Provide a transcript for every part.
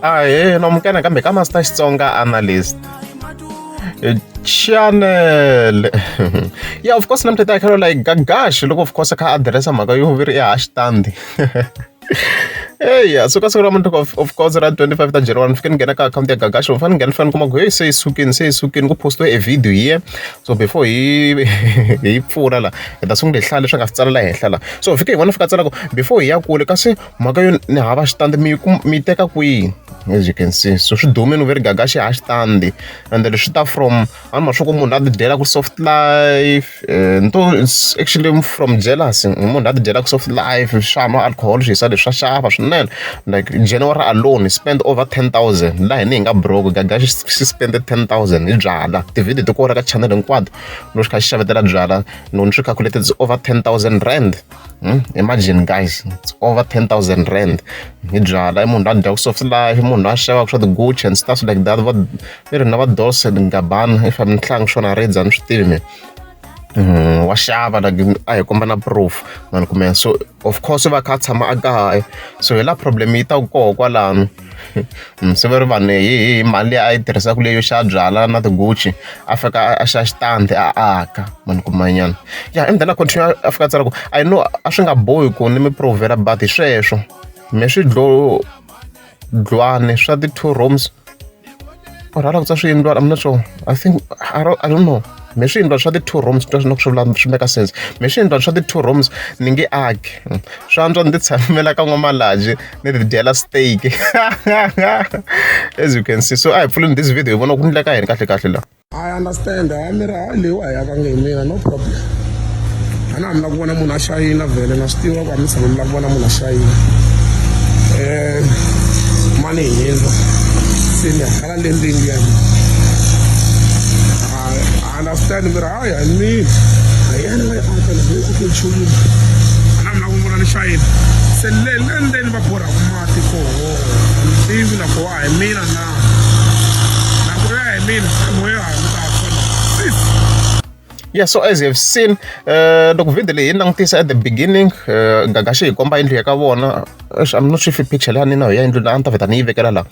Ahee, namukela kambe ka Master Xitsonga Analyst channel. Yeah, of course namuntlha ta hi like Gagash loko of course a kha address mhaka yo viri i haxitandi. Eya, so ka siku ra namuntlha of course ra 25 ta January ni fike ni nghena ka akhawunti ya Gagash, ni fanele ni nghena ni fanele ni kuma ku hey se yi sukile, se yi sukile ku post-iwe e video here. So before hi hi pfula la hi ta sungula hi hlaya leswi nga swi tsala la henhla la. So hi fike hi vona fika tsala ku before hi ya kule kasi mhaka yo ni hava xitandi mi mi yi teka kwihi, as you can see. So swi dumile ve ri Gagashi ha xitandi and then swi ta from a ni ma swa ku munhu a ti dyela ku soft life nto it's actually from jealousy, munhu a ti dyela ku soft life swa nwa alcohol swi hisa leswi swa xava swinene. Like January alone he spent over 10,000 laha hina hi nga broke Gagashi xi spend 10,000 hi byala tivhidiyo ti kona ka channel hinkwato loko xi kha xi xavetela byala loko ni swi calculate it's over 10,000 rand. Imagine guys, it's over 10,000 rand hi byala. I munhu loyi a dyaku soft life, munhu loyi a xavaka swa ti-Gucci and stuff like that, va i ri na va Dolce and Gabbana if I'm hlangi swona ridza ni swi tivi mina. Wa xava like a hi komba na proof mani kumbe. So of course va kha a tshama a kaya, so hi laha problem yi taku koho kwalano. Se va ri vanhu hi mali leyi a yi tirhisaka leyi yo xava byala na ti-Gucci a fika a xava xitandi a aka mani kumanyana. Yeah, and then a continue a fika a tsala ku I know a swi nga bohi ku ni mi provhela but hi sweswo me swi dlwane swa ti-two rooms or hala ku tsa swiyindlwana, I'm not sure, I think I don't know. Me swiyindlwana swa ti-two rooms twa swi swi vula swi make sense. Me swiyindlwana swa ti-two rooms ni nge aki, swa antswa ni ti tshamela ka n'wamalaji ni ti dyela steak, as you can see. So a hi pfuleni this video hi vona ku ndleka yini kahle kahle la. I understand. Hayi mi ri hayi leyi a yi akangi hi mina, no problem. A na ha mi lava ku vona munhu a xayina vhele na swi tiva ku a mi tshama mi lava ku vona munhu a xayina. Mani hi yindlu se ni hakela le ndlwini ya mina. I understand mi ri hayi a hi mina a hi yena nga yi aka leyi yi ake nchumu. A na ha mi lava ku vona ni xayina se le le ndzeni va borhaku mati koho a ni tivi na koho a hi mina na. Na ku ri a hi mina moya ha mi ta kona sis. Yeah, so as you have seen, loko video leyi hi langutisa at the beginning, Gagashi hi komba yindlu ya ka vona. I'm not sure if picture leyi a ni na ya yindlu la a ni ta vheta ni yi vekela la.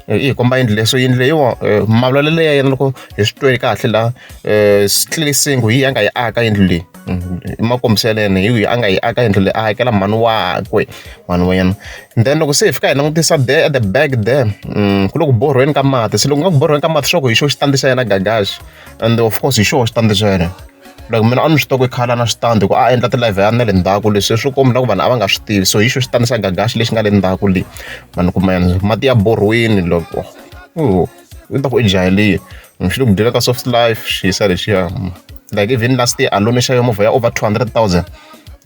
Yi hi komba yindlu leyi. So yindlu leyiwa mavulavulelo ya yena loko hi swi twe kahle la, clearly seeing ku hi a nga yi aka yindlu leyi. I makombiselo ya yena hi a nga yi aka yindlu leyi a hakela mhani wakwe, mhani wa yena. And then loko se hi fika hi langutisa there at the back there, ku le ku borhiweni ka mati. Se loko ku nga ku borhiweni ka mati swa ku hi xo xitandi xa yena Gagashi, and of course hi xoho xitandi xa yena. Like mina a ni swi tiva ku i khale a na xitandi ku a endla ti-live ya na le ndzhaku leswi swi komba na ku vanhu a va nga swi tivi. So hi xo xitandi xa Gagashi lexi nga le ndzhaku le vanhu kuma yena mati ya borhiweni loko i ta ku i jaheliwe xi le ku dyela ka soft life xi hisa lexiya. Like even last year alone i xave movha ya over 200,000,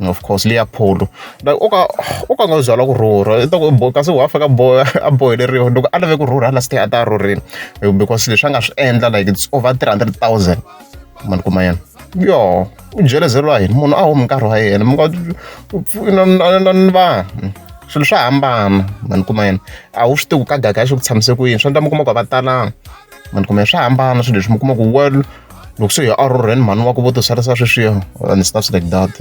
of course leya Polo. Like o ka o ka nga byala ku rhurha i ta ku kasi wa fika a boheleriwa loko a lave ku rhurha last year a ta rhurhile because leswi a nga swi endla like it's over 300,000 mani kuma yena. Yo u jelezeriwa yini munhu a humi nkarhi wa yena mi nga ni vanhu swilo swa hambana mani kuma yena. A wu swi tivi ku ka Gagashi ku tshamise ku yini swi endla mi kuma ku a va talanga mani kuma yena, swa hambana swilo leswi mi kuma ku well loko se hi a rhurheni mhani wa ku vo ti sarisa sweswiya and stuff like that.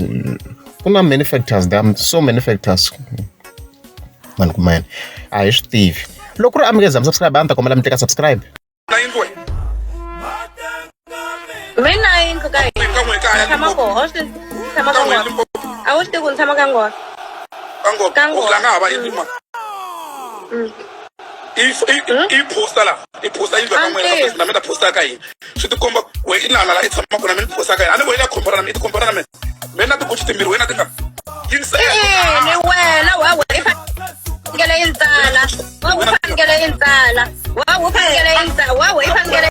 Ku na many factors, there are so many factors mani kuma yena, a hi swi tivi. Loko ku ri a mi nge za mi subscribe a ni ta kombela mi tlika subscribe. Na yindlu wena. Mina yindlu ka hina. Ka n'we kaya Tshama Limpopo. koho. Tshama Ka ka n'we ngona. Limpopo. A wu swi tivi ku ni tshama ka ngona. Ka ngona. Ka ngona. U la nga hava yindlu ma. I i posta la. I posta yindlu ka n'we ka Facebook na mina posta ka hina. Swi ti komba we i nala la i tshama kona mina posta ka hina. A ni wena compare na mina i ti compare na mina. Mina na ti-Gucci timbirhi wena ti nga. Yingisela. Eh, ni wena wa we i fanekele yi ntsala. Wa u fanekele yi ntsala. Wa u fanekele yi ntsala. Wa we i fanekele.